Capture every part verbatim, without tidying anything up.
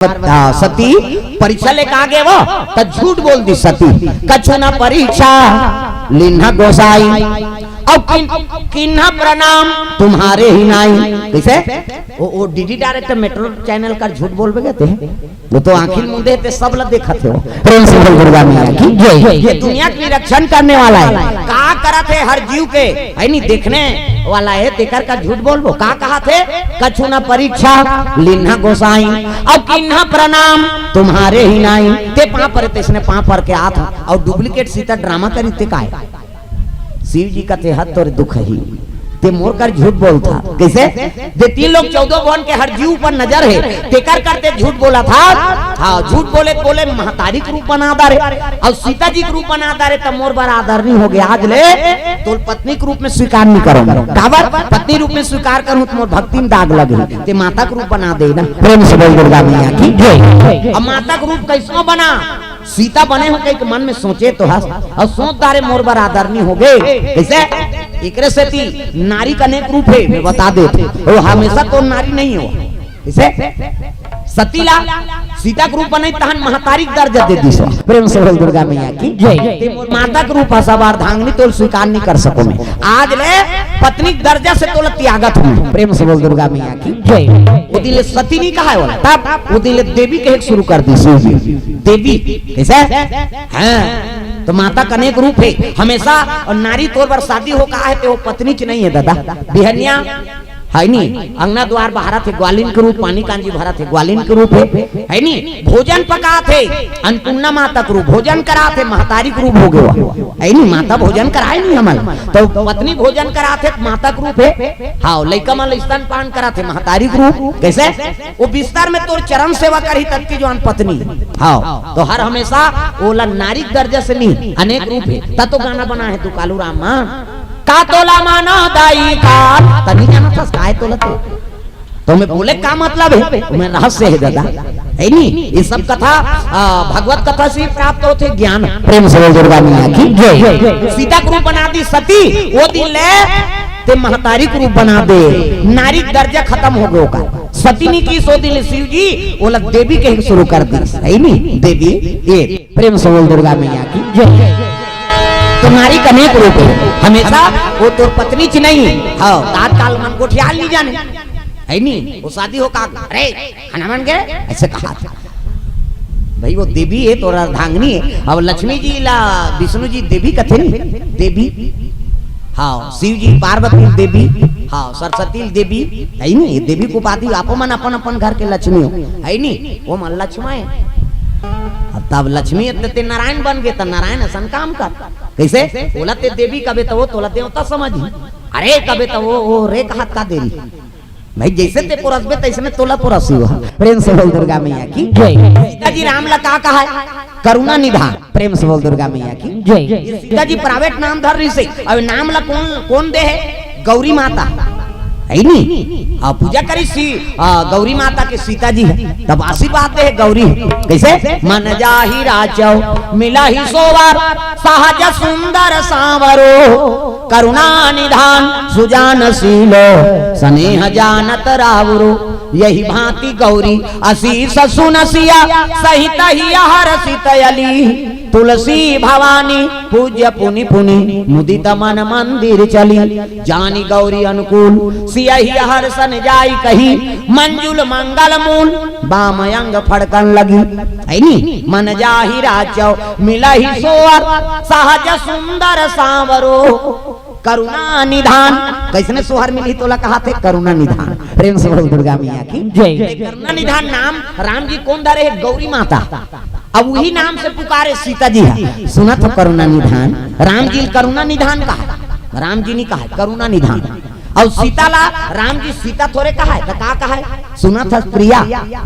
पार्वती, आ, सती परीक्षा लेके आ गे वो, त झूठ बोल दिस सती। कछु न परीक्षा लीन्हा गोसाई, अउ किन, किन्हा प्रणाम तुम्हारे ही नाई। कइसे? वो, वो डीडी डायरेक्टर मेट्रो चैनल का झूठ बोलबे कहते हैं। वो तो आँखी मूंदे हे ते सब ला देखत हे वो। प्रेम से बोल दुर्गा मैया की जय। ये दुनिया की रक्षण करने वाला हे। का करत हे हर जीव के, हइ नी, देखने वाला हे, तेकर का झूठ बोलबो? का कहत हे? कछु न परीक्षा लीन्हा गोसाई, अउ किन्हा प्रणाम तुम्हारे ही नाई। ते पाँव परे, तइसने पाँव पर के आत हँव, अउ डुप्लीकेट सीता ड्रामा करिस ते काय? शिव जी कथे, हद तोर दुख ही, ते मोर कर झूठ बोलथस। कइसे? दे तीन लोक चौदह भुवन के हर जीव ऊपर नजर हे, तेकर कर ते झूठ बोलथस। हाँ, झूठ बोले बोले महतारी के रूप बना डारे, अउ सीता जी के रूप बना डारे, त मोर बर आदर नइ होगे। आज ले तोला पत्नी के रूप में स्वीकार नइ करँव। काबर? पत्नी रूप में स्वीकार करहूँ त मोर भक्ति में दाग लगही। ते माता के रूप बना दे ना। प्रेम से बोल दुर्गा मैया की जय। अब माता के रूप कइसनो बना, सीता बने हँव कहिके मन में सोचे तो हस, अउ सोच डारे मोर बर आदर नइ होगे। कइसे? एकरे सेती नारी के अनेक रूप हे, मैं बता देत हँव, वो हमेशा तो नारी नइ हे। कइसे? सती ला सीता के रूप बनाइस तहन महतारी के दर्जा दे दिस। प्रेम से बोल दुर्गा मैया की जय। ते मोर माता के रूप हस, अर्धांगिनी, तोला स्वीकार नइ कर सकँव मैं। आज ले पत्नी के दर्जा से तोला त्यागत हँव। प्रेम से बोल दुर्गा मैया की जय। वो दिन ले सती नइ कहाय ओला, तब वो दिन ले देवी कहे के शुरू कर दिस। देवी। कइसे? हाँ, त माता के अनेक रूप हे। हमेशा, अउ नारी तोर बर शादी होके आहे, ते वो पत्नीच नइ हे दादा। बिहनिया, हइ नी, अंगना दुवार बहारत हे, ग्वालिन के रूप, पानी कांजी भरत हे, ग्वालिन के रूप हे, हइ नी, भोजन पकात हे, अन्नपूर्णा माता के रूप, भोजन करात हे, महतारी के रूप होगे वो, हइ नी, माता भोजन कराय नी हमन, त पत्नी भोजन करात हे, माता के रूप हे, हाँ, लइका मन ल स्तनपान करात हे, महतारी के रूप। कइसे? वो बिस्तर में तोर चरण सेवा करही तब के जुवान पत्नी। हाँ, त हर हमेशा ओला नारी के दर्जा से नइ, अनेक रूप हे। त तो गाना बनाय हे तू कालू राम मा। का तोला माना दाई का, त नइ जानथस काय तोला तो। त मैं बोले का मतलब हे, मैं रहस्य हे दादा, हइ नी? ये सब कथा, आ, भगवत कथा से ही प्राप्त होथे ज्ञान। प्रेम से बोल दुर्गा मैया की जय। सीता के रूप बना दिस सती, वो दिन ले ते महतारी के रूप बना दे, नारी के दर्जा खतम होगे ओकर। सती नइ किहिस ओ दिन ले शिव जी, ओला देवी कहे के शुरू कर दिस, हइ नी? देवी, ये प्रेम से बोल दुर्गा मैया की जय। त नारी के अनेक रूप हे, हमेशा वो तोर पत्नीच नइ हे। हाँ, त आजकल मन गोठियाय ल नइ जाने, हइ नी? वो शादी होके, अरे, खाना बन गे, अइसे कहथे। भई वो देवी हे, तोर अर्धांगिनी हे। अब लक्ष्मी जी ला विष्णु जी देवी कथे नी, देवी। हाँ, शिव जी पार्वती देवी, हाँ, सरस्वती देवी, हइ नी? देवी के उपाधि आपो मन अपन अपन घर के लक्ष्मी हो, हइ नी? वो मन लक्ष्मी हे। अब तब लक्ष्मी हे त ते नारायण बन गे, त नारायण असन काम कर। कइसे? ओला ते देवी कबे त वो तोला देवता समझही। अरे कबे त वो, वो रे कहत का देरी। भई जइसे ते पोरसबे तइसने तोला पोरसही वो। प्रेम से बोल दुर्गा मैया की जय। सीता जी राम ला का कहाय? करुणा निधान। प्रेम से बोल दुर्गा मैया की जय। सीता जी private नाम धर रहिस हे, अब नाम ला कोन, कोन दे हे? गौरी माता, हइ नी? हाँ, पूजा करिस हे, आ, गौरी माता के सीता जी हे, तब आशीर्वाद दे हे गौरी। कइसे? मन जाहि राचौ मिलहि सो वर, सहज सुंदर सांवरो, करुणा निधान सुजान शीलो, सनेह जानत रावरो। यहि भाँति गौरी असीस सुन सिय, सहित हिय हरषित अली। तुलसी भवानी पूज्य पुनि पुनि, मुदित मन मंदिर चली। जानि गौरी अनुकूल सिय हिय हरषन जाइ कही, मंजुल मंगल मूल बाम अंग फड़कन लगी। हइ नी? मन जाहि राचौ मिलहि सो वर, सहज सुंदर सांवरो। करुणा निधान, कइसने सोहर मिलही तोला कहाथे? करुणा निधान। प्रेम से बोल दुर्गा मैया की जय। करुणा निधान नाम राम जी कोन धरे हे? गौरी माता। अब उही नाम से पुकारे सीता जी हे, सुनत हव करुणा निधान। राम जी ल करुणा निधान कहाय, राम जी नइ कहाय, करुणा निधान। अउ सीता ला राम जी सीता थोरे कहाय, त का कहाय? सुनत हस प्रिया,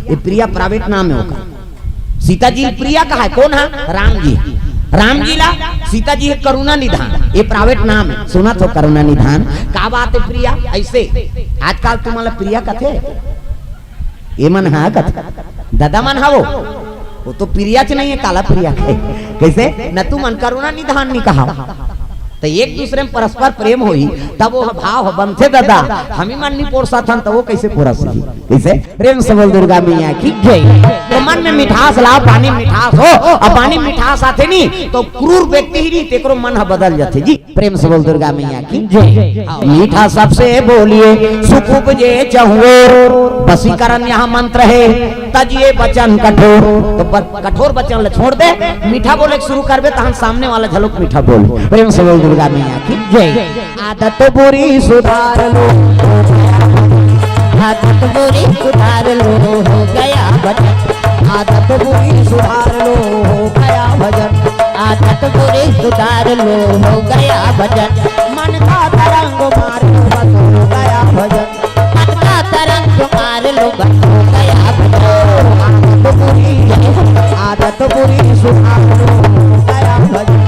ये प्रिया private नाम हे ओकर। सीता जी प्रिया कहाय, कोन हे? राम जी। राम जी ला सीता जी हे करुणा निधान, ये private नाम हे। सुनत हव करुणा निधान, का बात हे प्रिया? अइसे आजकल तुमन ला प्रिया कथे, ये मन हा कथे, ददा मन हा वो, वो तो प्रियाच नइ हे, काला प्रिया कहे। कइसे? न तुमन करुणा निधान नइ कहाव। त एक दूसरे में परस्पर प्रेम होही, तब वो भाव ह बनथे ददा, हमी मन नइ पोरसत हन, त वो कइसे पोरसही? कइसे? प्रेम से बोल दुर्गा मैया की जय। में मिठास ला, पानी मिठास हो, अउ पानी मिठास आथे नी, तो क्रूर व्यक्ति ही नी, तेकरो मन ह बदल जाथे जी। प्रेम से बोल दुर्गा मैया की। जय। मीठा सबसे बोलिए, सुख उपजे चहुओर। वशीकरण यहाँ मंत्र है, तजिए वचन कठोर। तो ब-, कठोर वचन ले छोड़ दे, मीठा बोले के शुरू करबे, तहन सामने वाला झलक मीठा बोल। प्रेम से बोल दुर्गा मैया की। जय। आदत बुरी सुधार लो, आदत बुरी सुधार लो, हो गया भजन। आदत बुरी सुधार लो, हो गया भजन। आदत बुरी सुधार लो, हो गया भजन। मन का तरंग मार लो, बस हो गया भजन। मन का तरंग मार लो, बस हो गया भजन। आदत बुरी, आदत बुरी सुधार लो, हो गया भजन।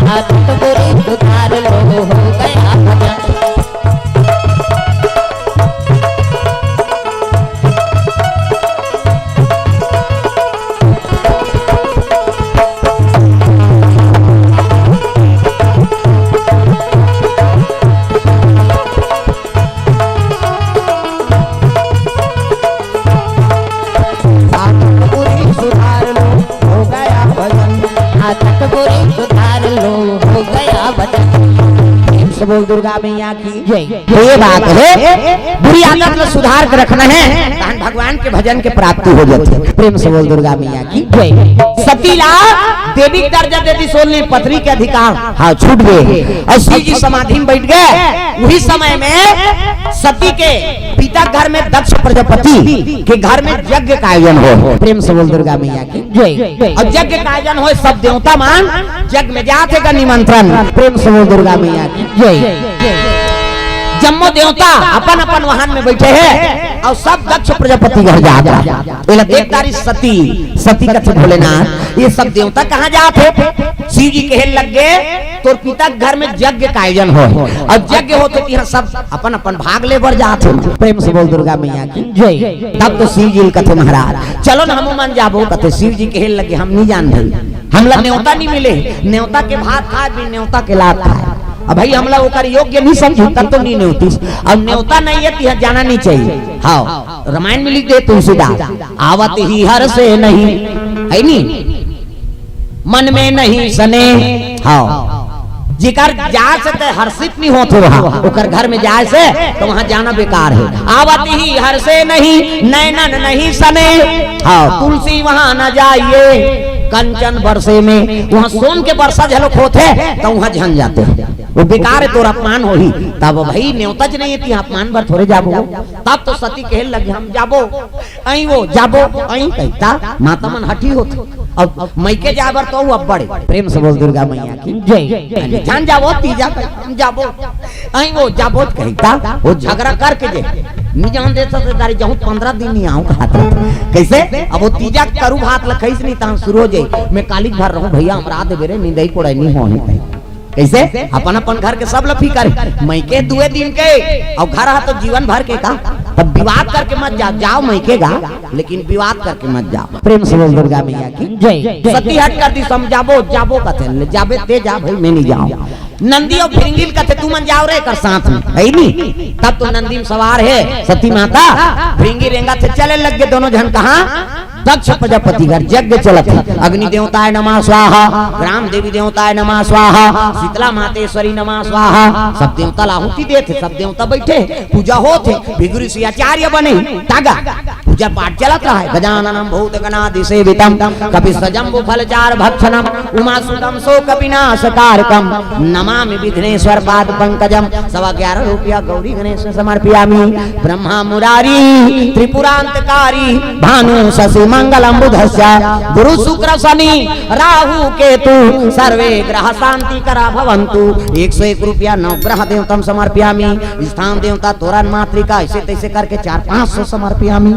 आदत बुरी सुधार लो, हो गया भजन। आदत बुरी सुधार लो, हो गया भजन। आदत बुरी सुधार लो, हो गया भजन। प्रेम से बोल दुर्गा मैया की। जय। तो ये बात है, बुरी आदत में सुधार के रखना है, तहन भगवान के भजन के प्राप्ति हो जाती है। प्रेम से बोल दुर्गा मैया की। जय। सती ला देवी के दर्जा दे दिस, ओला पत्नी के अधिकार, हाँ, छूट गए। अउ शिव जी समाधि में बैठ गए। उही समय में सती के पिता घर में दक्ष प्रजापति के घर में यज्ञ का आयोजन हो। प्रेम से बोल दुर्गा मैया की। जय। अउ यज्ञ का आयोजन होय, सब देवता मन यज्ञ में जात हे का निमंत्रण। प्रेम से बोल दुर्गा मैया की। जय। जम्मो देवता अपन अपन वाहन में बैठे हे अउ सब दक्ष प्रजापति घर जात हे। एला देख डारिस सती, सती कथे भोलेनाथ, ये सब देवता कहाँ जात हे? शिव जी कहे लग गे, तोर पिता के घर में यज्ञ का आयोजन होय, अउ यज्ञ होथे तिहाँ सब अपन अपन भाग ले बर जात हे। प्रेम से बोल दुर्गा मैया की। जय। तब तो शिव जी ल कथे महाराज, चलो न हमू मन जाबो। कथे शिव जी कहे लगे, हम नी जान भाई, हमला नेवता नी मिले, नेवता के भात खाए बिन नेवता के लात खाए। अब भाई हमला ओकर योग्य नी समझी, तब तो नी नेवतिस। अब नेवता नहीं है, तिहाँ जाना नी चाहिए। हाँ, रामायण में लिख दे तुलसीदास, आवत ही हर्षे नहीं, है नी? मन में नहीं सने। हाँ, जेकर जाए से ते हर्षित नहीं होत हो, हाँ, ओकर घर में जाए से तो वहाँ जाना बेकार है। आवत ही हर्षे नहीं, नैनन नहीं सने। हाँ, तुलसी वहाँ न जाइए, कंचन बरसे में, वहाँ सोन के बरसा झलक होत है तो वहाँ झन जाते हैं, वो बेकार है, तोर अपमान होही। तब भाई नेवता च नहीं है, तिहाँ अपमान बर थोरे जाबो। तब तो सती कहे लगे, हम जाबो। अई वो जाबो, अई कहिता, माता मन हठी होत। अब मइके जाए बर तो अब्बड़। प्रेम से बोल दुर्गा मैया की। जय। अरे जान जाबो, तीजा कहिता, हम जाबो। अई वो जाबो कहिता, वो झगड़ा करके जे। नी जान दे सकते दारी, जहूँ पंद्रह दिन नी आऊँ कहा था। कैसे? अब वो तीजा करू भात ल खइस नी, तहाँ शुरू हो जाई। मैं काली घर रहूँ भैया, हमरा दे बेरे, नींदई कोड़ई नी हो ही कही। कैसे? अपन अपन घर के सब ल फिकर हे। मइके दुए दिन के, अउ घर ह तो जीवन भर के का? तब विवाद करके मत जा, जाओ मइके गा, लेकिन विवाद करके मत जाओ। प्रेम से बोल दुर्गा मैया की। जय। सती हट कर दिस, हम जाबो, जाबो कथे, ले जाबे ते जा भाई, मैं नी जाऊँ। नंदी अउ भृंगी ल कथे, तुमन जाओ रे एकर साथ में, है नी? तब तो नंदी में सवार हे सती माता, भृंगी रेंगथे, चले लग गे दोनों झन कहाँ? दक्ष प्रजापति घर यज्ञ चलत हे। अग्नि देवताय नमः स्वाहा, ग्राम देवी देवताय नमः स्वाहा, शीतला मातेश्वरी नमः स्वाहा। सब देवता ल आहुति देत हे, सब देवता बैठे हे, पूजा होत हे। भृगु ऋषि आचार्य बने, तागा पूजा पाठ चलत रहा हे। गजाननम भूत गणादि सेवितम, कपित जम्बू फल चारु भक्षणम, उमा सुतम शोक विनाश कारकम, नमामि विघ्नेश्वर पाद पंकजम। सवा ग्यारह रुपया गौरी गणेश समर्पयामि। ब्रह्मा मुरारी त्रिपुरांतकारी, भानु शशि मंगलम बुधस्य, गुरु शुक्र शनि राहु केतु, सर्वे ग्रह शांति करा भवंतु। एक सौ एक रुपया नवग्रह देवतम समर्पयामि। स्थान देवता तोरण मातृका, ऐसे तैसे करके चार पाँच सौ समर्पयामि।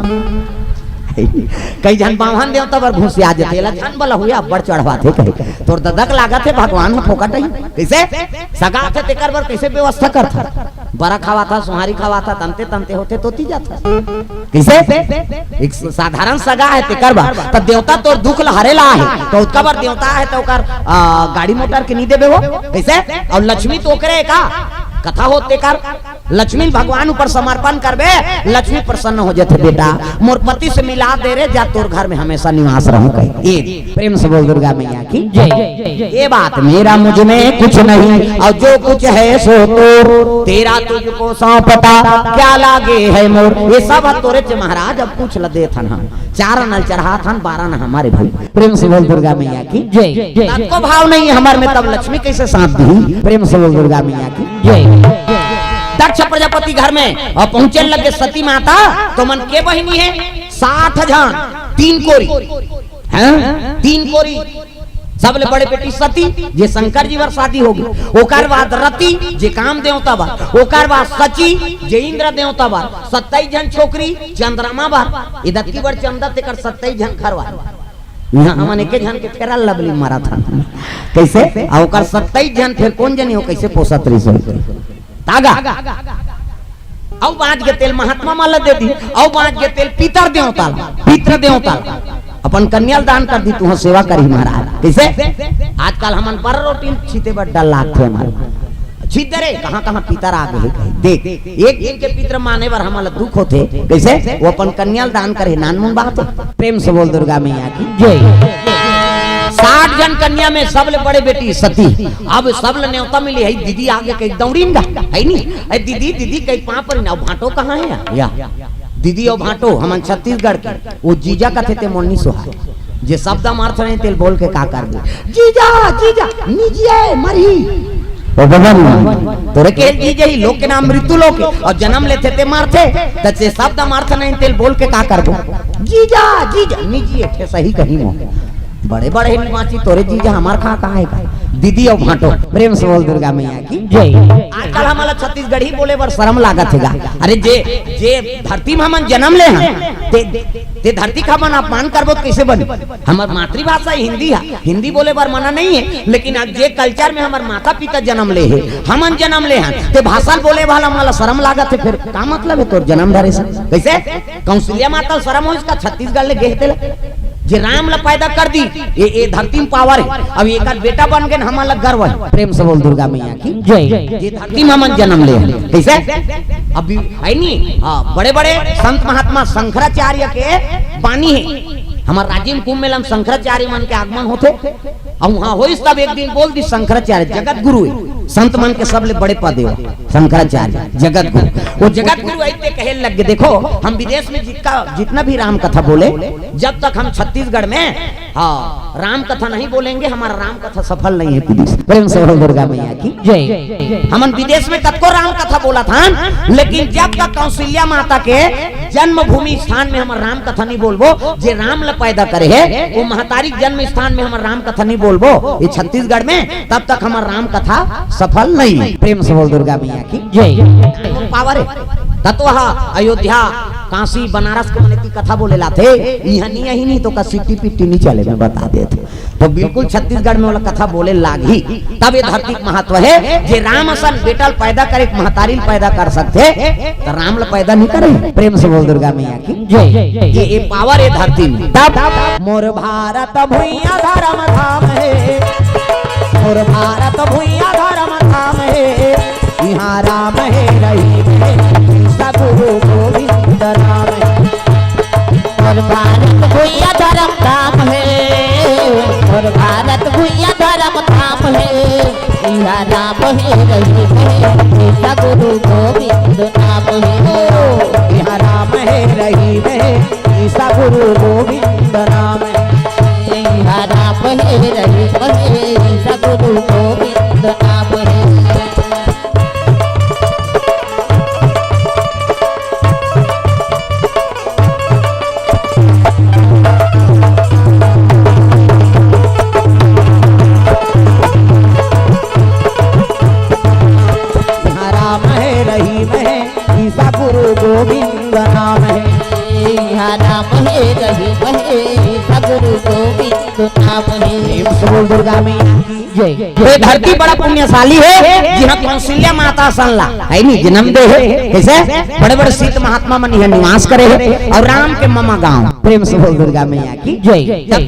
कई झन बाम्हन देवता बर घुसिया जथे, एला झन बला हुए अब्बड़ चढ़वाथे कहे। तोर ददक लागत हे भगवान ह फोकट ही। कैसे? सगा थे तेकर बर कैसे व्यवस्था करथा? बरा खवाथा, सोहारी खवाथा, तंते तंते होथे तो तीजा था। कैसे? एक साधारण सगा हे तेकर बर, त देवता तोर दुख ल हरे ला हे, त ओतका बर देवता हे त ओकर, आ, गाड़ी मोटर के नी देबे हो? कैसे? अउ लक्ष्मी तो ओकरे का? कथा होथे कर लक्ष्मी भगवान ऊपर समर्पण करबे, लक्ष्मी प्रसन्न हो जाथे। बेटा, मोर पति से मिला दे रे, जा तोर घर में हमेशा निवास रहूं कहे। ए, प्रेम से बोल दुर्गा मैया की जय। ये बात, मेरा मुझ में कुछ नहीं और जो कुछ है सो तोर, तेरा तुझको सौंपता क्या लागे है मोर। ये सब है तोरे चे महाराज, अब कुछ ल देथन हम। चार अना ल चढ़ाथन, बारह अना हमारे भाई। प्रेम से बोल दुर्गा मैया की जय। तब को भाव नहीं है हमारे में, तब लक्ष्मी कैसे साथ दी? प्रेम से बोल दुर्गा मैया की जय। दक्ष प्रजापति घर में अउ पहुंचे लगे सती माता, त ओमन के बहिनी हे? साठ झन, तीन कोरी, हैं? तीन कोरी। सबले बड़े बेटी सती, जे शंकर जी बर शादी होगे, ओकर बाद रति, जे काम देवता बर, ओकर बाद शची, जे इंद्र देवता बर, सत्ताईस झन छोकरी, चंद्रमा बर, ए दतकी बर चंदा, तेकर सत्ताईस झन खरवा। इहाँ हमन एके झन के फेरा लबली मारत हन। कैसे? आ ओकर सत्ताईस झन फेर कोन जनी हो कैसे पोसत रहिस हो? तागा। अउ बाँच गे तेल महात्मा मन ल दे दी, अउ बाँच गे तेल पितर देवता ल, पितर देवता ल। अपन कन्या ल दान कर दी, तुँहर सेवा करही महाराज। कैसे? आजकल हमन बर रोटी छीते बर डर लागथे हमन। छिद्दे रे, कहाँ-कहाँ पितर आ गे हे कहे। देख, एक दिन के पितर माने बर हमन ल दुख होथे। कैसे? वो अपन कन्या ल दान करे, नानमुन बात हे। प्रेम से बोल दुर्गा मैया की जय। साठ झन कन्या में सबले बड़े बेटी सती। अब सबले नेवता मिली हे, दीदी आगे कहि दौड़िन गा, हे नी? ए दीदी, दीदी कहि पाँव परिन, अउ भांटो कहाँ हे? या, दीदी अउ भांटो, हमन छत्तीसगढ़ के, वो जीजा कथे ते मोर नी सोहाय। जे शब्द म अर्थ नहीं तेल बोल के का करबे? जीजा, जीजा, निजिए, मरही। ओ बबन, तोरे के जीजा ही, लोग के नाम मृत्यु लोक हे, अउ जनम लेथे ते मरथे, त जे शब्द म अर्थ नहीं तेल बोल के का करबो? जीजा, जीजा, निजिए, ठे सही कही मो। बड़े बड़े ही बाँची तोरे जीजा, हमार खा का हे का? दीदी अउ भांटो, प्रेम से बोल दुर्गा मैया की जय। आजकल हमला छत्तीसगढ़ी बोले बर शरम लागत हे गा। अरे जे, जे धरती में हमन जनम ले हन, ते, ते धरती का हमन अपमान करबो त कैसे बनी? हमर मातृभाषा हिंदी हे, हिंदी बोले बर मना नहीं हे, लेकिन अब जे culture में हमर माता पिता जनम ले हे, हमन जनम ले हन, ते भाषा ल बोले वाला हमला शरम लागत हे, फेर का मतलब हे तोर जनम धरे से? कैसे? कौशल्या माता ल शरम होइस का छत्तीसगढ़ ले गे हे तेला? जे राम ला पैदा कर दी, ये, ये धरती में power हे, अब एकर बेटा बन गे, हमन ला गर्व हे। प्रेम से बोल दुर्गा मैया की जय। जे धरती में हमन जनम ले हन, कैसे? अभी हे नी, हाँ, बड़े-बड़े संत महात्मा शंकराचार्य के बानी हे। हमर राजिम कुंभ मेला में शंकराचार्य मन के आगमन होथे, अउ उहाँ होइस तब एक दिन बोल दी शंकराचार्य जगत गुरु हे, संत मन के सबले बड़े पद हे शंकराचार्य जगत गुरु। वो जगत गुरु अइसे कहे लग गे, देखो हम विदेश में जितना, जितना भी राम कथा बोले, जब तक हम छत्तीसगढ़ में, हाँ, राम कथा नहीं बोलेंगे, हमारा राम कथा सफल नहीं है। प्रेम से बोल दुर्गा मैया की जय। हमन विदेश में कतको राम कथा बोलत हन, लेकिन जब तक कौशल्या माता के जन्मभूमि स्थान में हमन राम कथा नहीं बोलबो, जे राम ल पैदा करे हे, वो महतारी के जन्म स्थान में हमन राम कथा नहीं बोलबो, ये छत्तीसगढ़ में, तब तक हमर राम कथा सफल नहीं हे। प्रेम से बोल दुर्गा मैया की जय। Power हे। तत्व हा अयोध्या, काशी, बनारस के मने ती कथा बोले लाथे, इहाँ नहीं, यही नहीं तो का सिट्टी पिट्टी नहीं चले, मैं बता देत हूँ। तो बिल्कुल छत्तीसगढ़ में वाला कथा बोले लागही, तब ये धरती के महत्व हे। जे राम असन बेटा ल पैदा करे, महतारी ल पैदा कर सकथे, तो राम ल पैदा नहीं करे। प्रेम से बोल दुर्गा मैया की जय। ये, ये power हे धरती में। तब मोर भारत भुइयां धर्म धाम हे, मोर भारत भुइयां धर्म धाम हे, इहाँ राम हे रहीम हे, सतगुरु गोविंद नाम हे। मोर भारत भुइयां धर्म धाम हे, मोर भारत भुइयां धर्म धाम हे, इहाँ राम हे रहीम हे, सतगुरु गोविंद नाम हे। इहाँ राम हे रहीम हे, सतगुरु गोविंद नाम हे। इहाँ राम हे रहीम हे, सतगुरु गोविंद नाम हे। इहाँ राम हे रहीम हे, ईसा गुरु गोविंद नाम हे। इहाँ राम हे रहीम हे, ईसा गुरु गोविंद नाम हे। प्रेम से बोल दुर्गा मैया की जय। ये धरती बड़ा पुण्यशाली हे, जिहाँ कौशल्या माता असन ला, हे नी, जन्म दे हे। कैसे? बड़े-बड़े सिद्ध महात्मा मन इहाँ निवास करे हे। अउ राम के ममा गाँव। प्रेम से बोल दुर्गा मैया की जय। तब